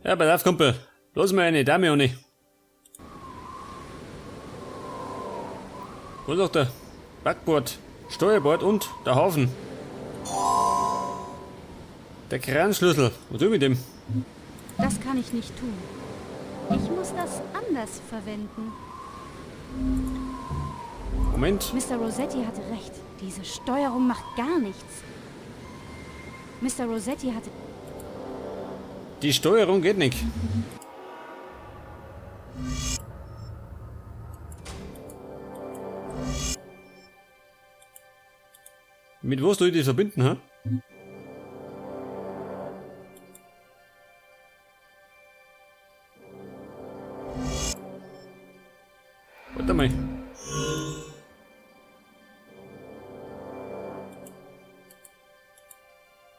Ja, pass auf, Kumpel. Lass mal eine Dame ohne. Wo ist auch der Backbord, Steuerbord und der Hafen? Der Kranschlüssel. Was tue ich mit dem? Das kann ich nicht tun. Ich muss das anders verwenden. Moment. Mr. Rossetti hatte recht. Diese Steuerung macht gar nichts. Mr. Rossetti hatte... Die Steuerung geht nicht. Mit was soll ich das verbinden, hä? Warte mal.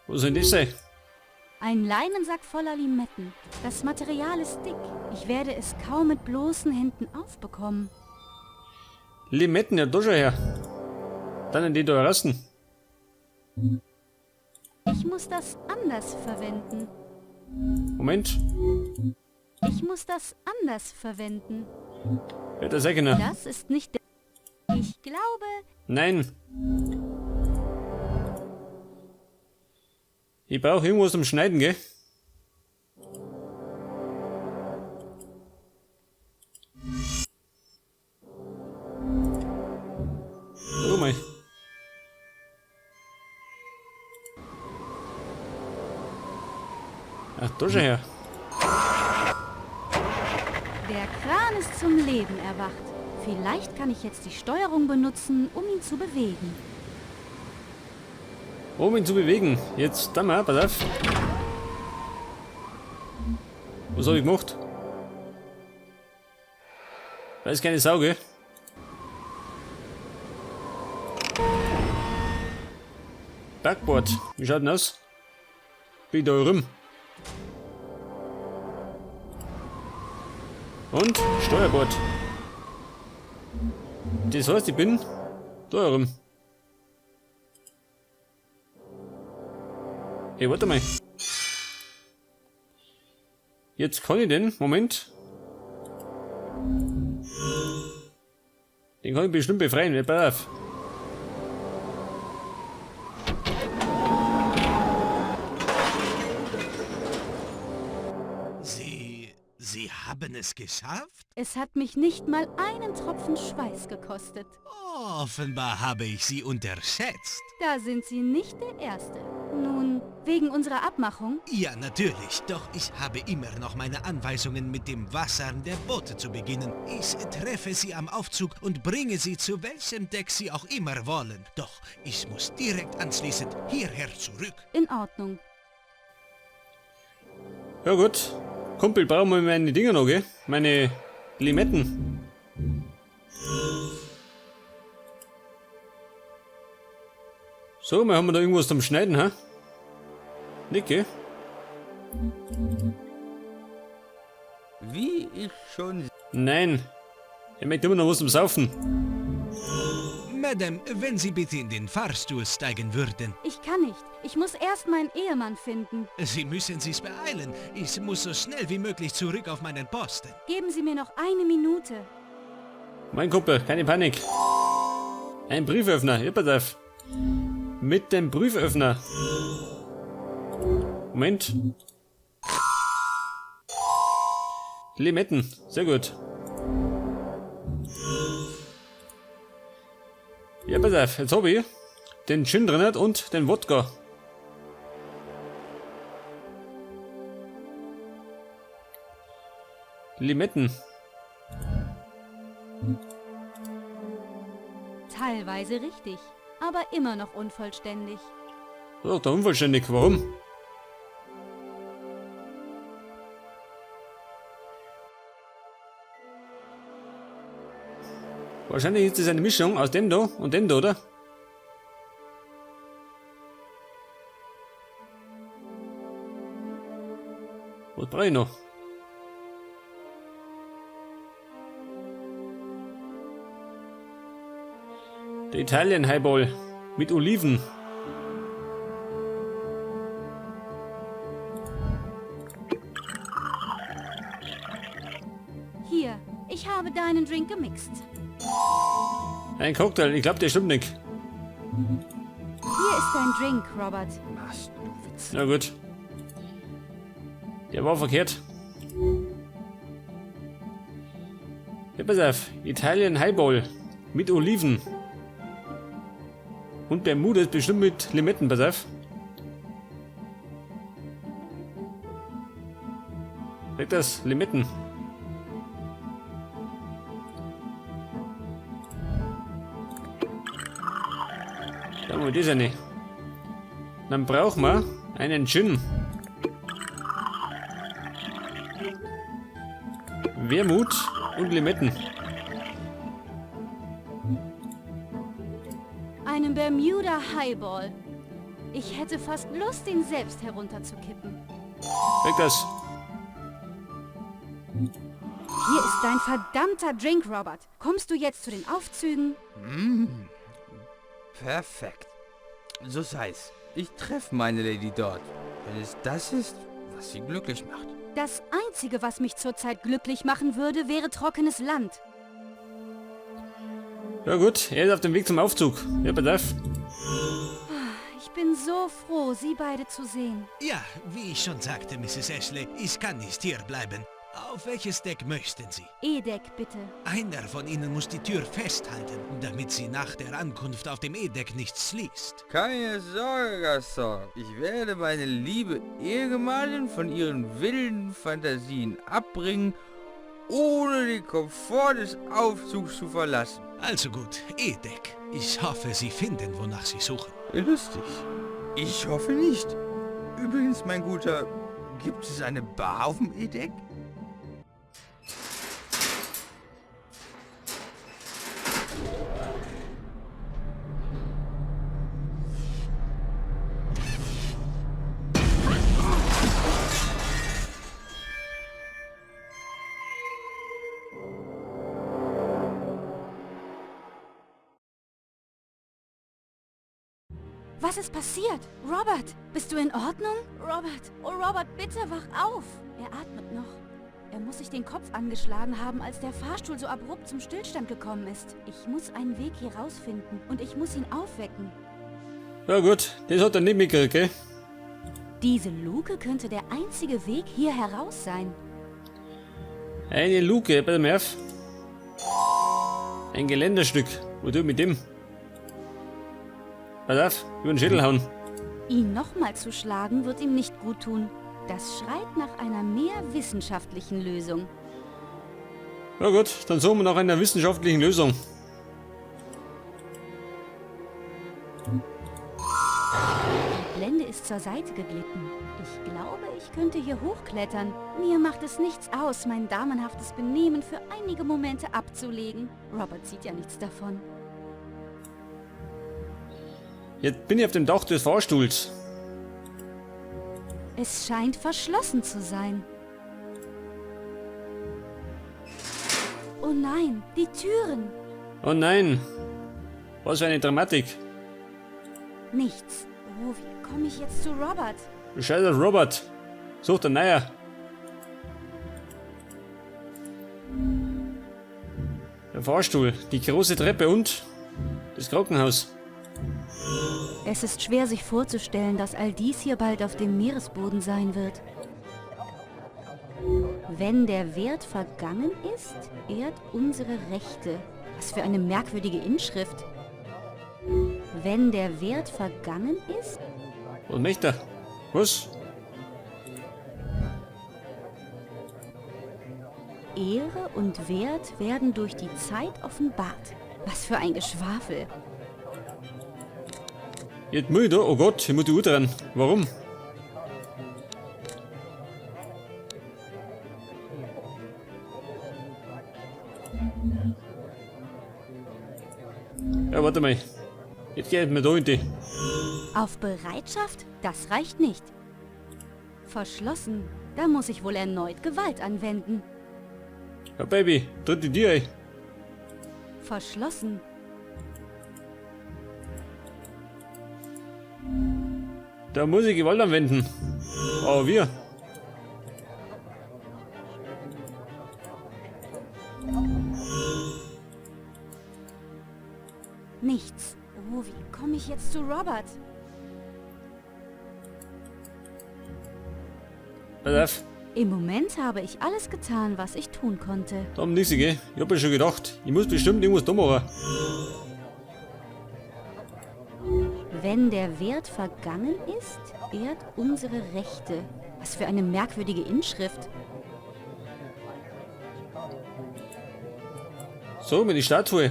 Wo soll denn das sein? Ein Leinensack voller Limetten. Das Material ist dick. Ich werde es kaum mit bloßen Händen aufbekommen. Limetten, ja da schon her. Dann in die da rasten. Ich muss das anders verwenden. Moment. Ich muss das anders verwenden. Ja, das sag ich noch. Das ist nicht... der- Ich glaube... Nein. Ich brauche irgendwas zum Schneiden, gell? Oh mal. Ach, da schon her. Der Kran ist zum Leben erwacht. Vielleicht kann ich jetzt die Steuerung benutzen, um ihn zu bewegen. Um ihn zu bewegen. Jetzt, da mal, pass auf. Was hab ich gemacht? Weiß keine Sau, gell? Backboard. Wie schaut denn aus? Bin ich da rum? Und Steuerbord. Das heißt, ich bin da rum. Hey, warte mal. Jetzt kann ich den, Moment. Den kann ich bestimmt befreien, pass auf. Sie haben es geschafft? Es hat mich nicht mal einen Tropfen Schweiß gekostet. Offenbar habe ich Sie unterschätzt. Da sind Sie nicht der Erste. Nun, wegen unserer Abmachung? Ja, natürlich. Doch ich habe immer noch meine Anweisungen mit dem Wassern der Boote zu beginnen. Ich treffe Sie am Aufzug und bringe Sie zu welchem Deck Sie auch immer wollen. Doch ich muss direkt anschließend hierher zurück. In Ordnung. Ja gut. Kumpel, brauchen wir meine Dinger noch, gell? Meine Limetten. So, wir haben da irgendwas zum Schneiden, hä? Nicht, gell? Wie ich schon... Nein. Ich möchte immer noch was zum Saufen. Madame, wenn Sie bitte in den Fahrstuhl steigen würden. Ich kann nicht. Ich muss erst meinen Ehemann finden. Sie müssen sich beeilen. Ich muss so schnell wie möglich zurück auf meinen Posten. Geben Sie mir noch eine Minute. Mein Kumpel, keine Panik. Ein Brieföffner, hier, pass auf. Mit dem Brieföffner. Moment. Limetten, sehr gut. Ja, pass auf, jetzt hab ich den Gin drin und den Wodka. Limetten. Teilweise richtig, aber immer noch unvollständig. Doch, da unvollständig. Warum? Wahrscheinlich ist das eine Mischung aus dem da und dem da, oder? Was brauche ich noch? Der Italien Highball mit Oliven. habe deinen Drink gemixt. Ein Cocktail, ich glaube, der stimmt nicht. Hier ist dein Drink, Robert. Machst du Witze? Na gut. Der war verkehrt. Ja, pass auf. Italien Highball. Mit Oliven. Und Bermuda ist bestimmt mit Limetten, pass auf. Sag das, Limetten. Da haben wir das eine. Dann brauchen wir einen Gin. Wermut und Limetten. Einen Bermuda Highball. Ich hätte fast Lust, ihn selbst herunterzukippen. Sag das. Hier ist dein verdammter Drink, Robert. Kommst du jetzt zu den Aufzügen? Perfekt. So sei's. Ich treffe meine Lady dort. Wenn es das ist, was sie glücklich macht. Das Einzige, was mich zurzeit glücklich machen würde, wäre trockenes Land. Ja gut, er ist auf dem Weg zum Aufzug. Ja, pass auf. Ich bin so froh, Sie beide zu sehen. Ja, wie ich schon sagte, Mrs. Ashley, ich kann nicht hier bleiben. Auf welches Deck möchten Sie? E-Deck, bitte. Einer von Ihnen muss die Tür festhalten, damit sie nach der Ankunft auf dem E-Deck nicht schließt. Keine Sorge, Gaston. Ich werde meine liebe Ehemahlin von ihren wilden Fantasien abbringen, ohne den Komfort des Aufzugs zu verlassen. Also gut, E-Deck. Ich hoffe, Sie finden, wonach Sie suchen. Lustig. Ich hoffe nicht. Übrigens, mein Guter, gibt es eine Bar auf dem E-Deck? Was ist passiert? Robert, bist du in Ordnung? Robert, oh Robert, bitte wach auf. Er atmet noch. Er muss sich den Kopf angeschlagen haben, als der Fahrstuhl so abrupt zum Stillstand gekommen ist. Ich muss einen Weg hier rausfinden und ich muss ihn aufwecken. Ja gut, das hat er nicht mitgekriegt, gell? Diese Luke könnte der einzige Weg hier heraus sein. Eine Luke, pass mal auf. Ein Geländerstück. Wo du mit dem? Pass auf, über den Schädel hauen. Ihn nochmal zu schlagen, wird ihm nicht gut tun. Das schreit nach einer mehr wissenschaftlichen Lösung. Ja gut, dann suchen wir nach einer wissenschaftlichen Lösung. Die Blende ist zur Seite geglitten. Ich glaube, ich könnte hier hochklettern. Mir macht es nichts aus, mein damenhaftes Benehmen für einige Momente abzulegen. Robert sieht ja nichts davon. Jetzt bin ich auf dem Dach des Fahrstuhls. Es scheint verschlossen zu sein. Oh nein, die Türen. Oh nein. Was für eine Dramatik. Nichts. Oh, wie komme ich jetzt zu Robert? Scheiß auf Robert. Such den Neuer. Der Fahrstuhl, die große Treppe und das Krankenhaus. Es ist schwer sich vorzustellen, dass all dies hier bald auf dem Meeresboden sein wird. Wenn der Wert vergangen ist, ehrt unsere Rechte. Was für eine merkwürdige Inschrift. Wenn der Wert vergangen ist? Was möchte er? Was? Ehre und Wert werden durch die Zeit offenbart. Was für ein Geschwafel. Jetzt muss ich da. Oh Gott, ich muss die Uhr dran. Warum? Ja, warte mal. Jetzt geht mir da in die. Auf Bereitschaft? Das reicht nicht. Verschlossen. Da muss ich wohl erneut Gewalt anwenden. Ja, Baby, tritt die Tür ein. Verschlossen. Da muss ich Gewalt anwenden. Aber wir. Nichts. Oh, wie komme ich jetzt zu Robert? Pass auf. Im Moment habe ich alles getan, was ich tun konnte. Da haben nichts, gell? Ich hab ja schon gedacht, ich muss bestimmt irgendwas da machen. Wenn der Wert vergangen ist, ehrt unsere Rechte. Was für eine merkwürdige Inschrift. So, mit die Statue.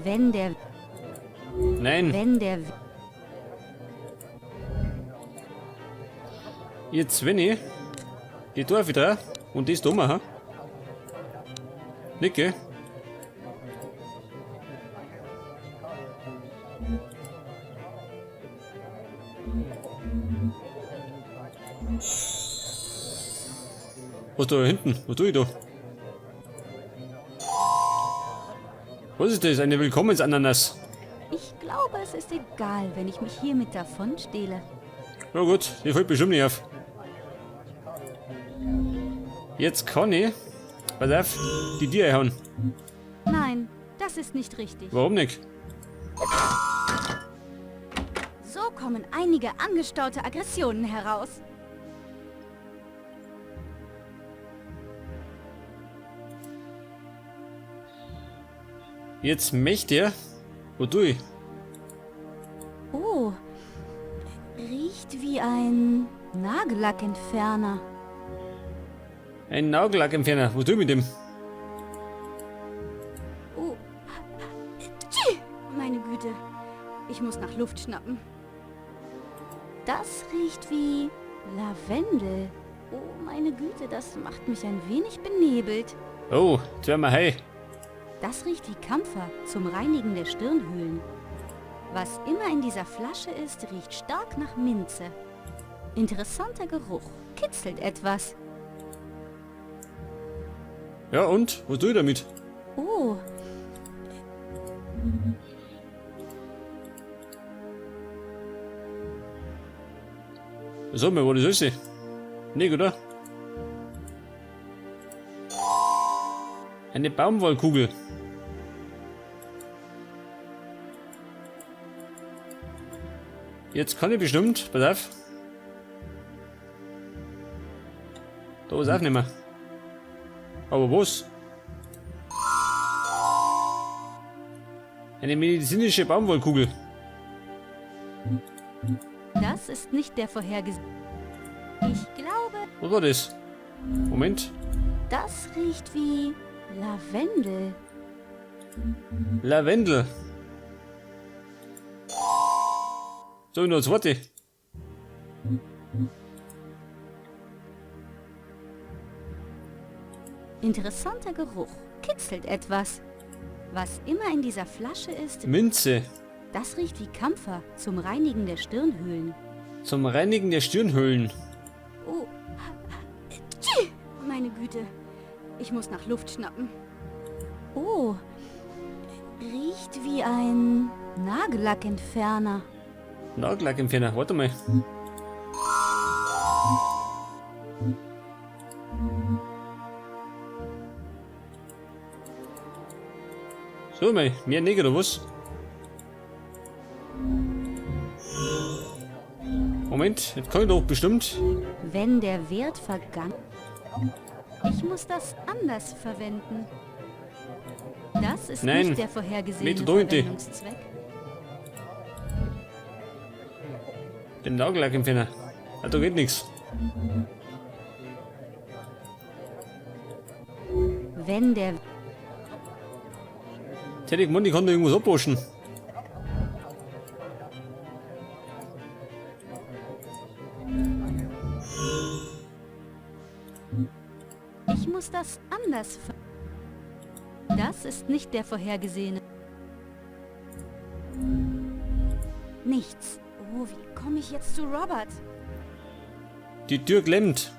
Wenn der... Nein. Wenn der... Jetzt, wenn ich die Tür wieder und das da machen. Nicht, gell? Was da hinten? Was tue ich da? Was ist das? Eine Willkommensananas. Ich glaube, es ist egal, wenn ich mich hiermit davon stehle. Na gut, die fällt bestimmt nicht auf. Jetzt kann ich, pass auf, die Tür einhauen. Nein, das ist nicht richtig. Warum nicht? So kommen einige angestaute Aggressionen heraus. Jetzt möchte er. Wo tue ich? Oh, riecht wie ein Nagellackentferner. Ein Nagellackentferner. Was tue ich mit dem? Oh, meine Güte. Ich muss nach Luft schnappen. Das riecht wie Lavendel. Oh, meine Güte, das macht mich ein wenig benebelt. Oh, jetzt werden wir high. Das riecht wie Kampfer zum Reinigen der Stirnhöhlen. Was immer in dieser Flasche ist, riecht stark nach Minze. Interessanter Geruch. Kitzelt etwas. Ja und? Was tue ich damit? Oh. Sag mal, was ist das? Nicht, oder? Eine Baumwollkugel. Jetzt kann ich bestimmt, pass auf. Da was aufnehmen. Aber was? Eine medizinische Baumwollkugel. Das ist nicht der vorhergesehene. Ich glaube... Was war das? Moment. Das riecht wie Lavendel. Lavendel. So, noch zweite. Interessanter Geruch. Kitzelt etwas. Was immer in dieser Flasche ist... Minze. Das riecht wie Kampfer zum Reinigen der Stirnhöhlen. Zum Reinigen der Stirnhöhlen. Oh. Meine Güte. Ich muss nach Luft schnappen. Oh. Riecht wie ein Nagellackentferner. Nagellackentferner, warte mal. So, mal, mehr nicht, oder was? Moment, jetzt kann ich doch bestimmt. Wenn der Wert vergangen... Ich muss das anders verwenden. Das ist Nein. nicht der vorhergesehene Verwendungszweck. Den Nagellackentferner. Ah, da geht nichts. Wenn der... Jetzt hätte ich gemeint, ich kann da irgendwas abwaschen. Ich muss das anders ver... Das ist nicht der vorhergesehene... Nichts. Oh, wie komme ich jetzt zu Robert? Die Tür klemmt.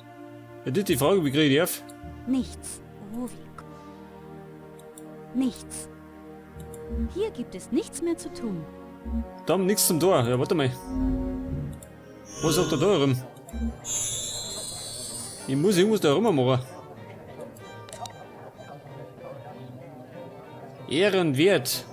Ja, das ist die Frage, wie kriege ich die auf? Nichts. Oh, wie... Nichts. Hier gibt es nichts mehr zu tun. Da haben nichts zum Tor. Ja, warte mal. Was ist auf der Tür rum? Ich muss irgendwas da rum machen. Ehrenwert.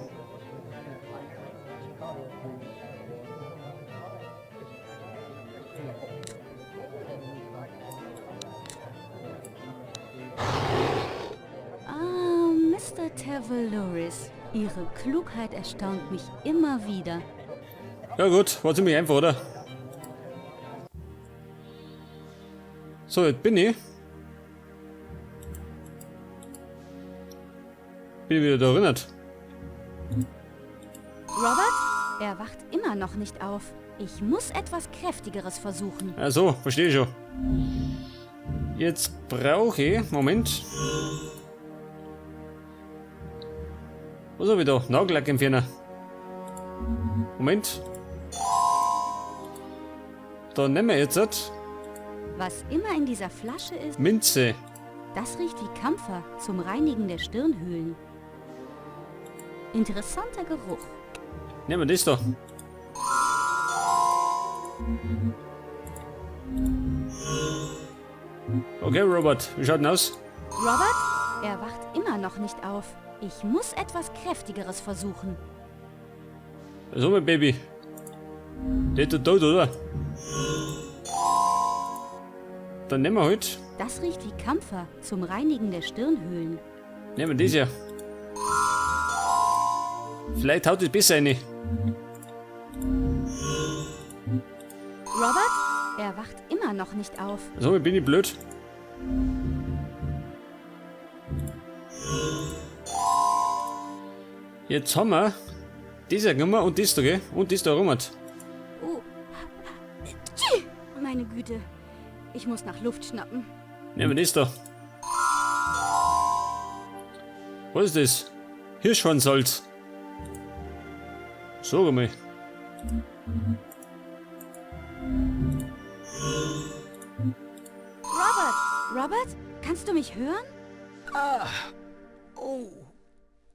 Ah, Mr. Tavalouris. Ihre Klugheit erstaunt mich immer wieder. Ja gut, war ziemlich einfach, oder? So, jetzt bin ich. Bin ich wieder da erinnert. Robert? Er wacht immer noch nicht auf. Ich muss etwas Kräftigeres versuchen. Ach so, verstehe ich schon. Jetzt brauche ich... Moment. Was habe ich da? Nagellackentferner. Moment. Da nehmen wir jetzt Was immer in dieser Flasche ist, Minze. das riecht wie Kampfer zum Reinigen der Stirnhöhlen. Interessanter Geruch. Nehmen wir das da. Okay, Robert, wie schaut denn aus? Robert? Er wacht immer noch nicht auf. Ich muss etwas Kräftigeres versuchen. So, mein Baby. Der tut tot, oder? Dann nehmen wir halt. Das riecht wie Kampfer zum Reinigen der Stirnhöhlen. Nehmen wir das hier. Vielleicht haut es besser rein. Robert? Er wacht immer noch nicht auf. So, bin ich blöd. Jetzt haben wir das hier genommen und das da, gell? Und das da rum. Oh. Tschi! Meine Güte. Ich muss nach Luft schnappen. Nehmen wir das da. Was ist das? Hirschhornsalz. Sag mal. Robert! Robert? Kannst du mich hören? Ah, oh,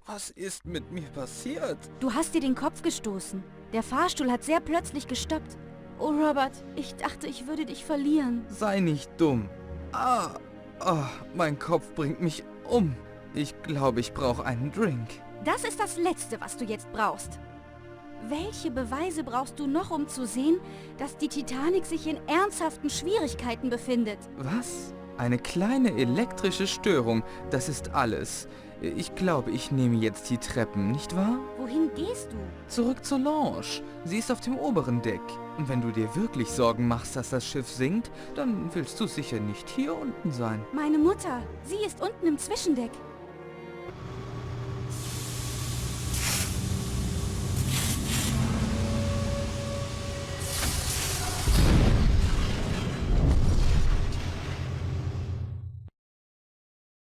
was ist mit mir passiert? Du hast dir den Kopf gestoßen. Der Fahrstuhl hat sehr plötzlich gestoppt. Oh, Robert, ich dachte, ich würde dich verlieren. Sei nicht dumm. Ah, oh, mein Kopf bringt mich um. Ich glaube, ich brauche einen Drink. Das ist das Letzte, was du jetzt brauchst. Welche Beweise brauchst du noch, um zu sehen, dass die Titanic sich in ernsthaften Schwierigkeiten befindet? Was? Eine kleine elektrische Störung, das ist alles. Ich glaube, ich nehme jetzt die Treppen, nicht wahr? Wohin gehst du? Zurück zur Lounge. Sie ist auf dem oberen Deck. Und wenn du dir wirklich Sorgen machst, dass das Schiff sinkt, dann willst du sicher nicht hier unten sein. Meine Mutter, sie ist unten im Zwischendeck.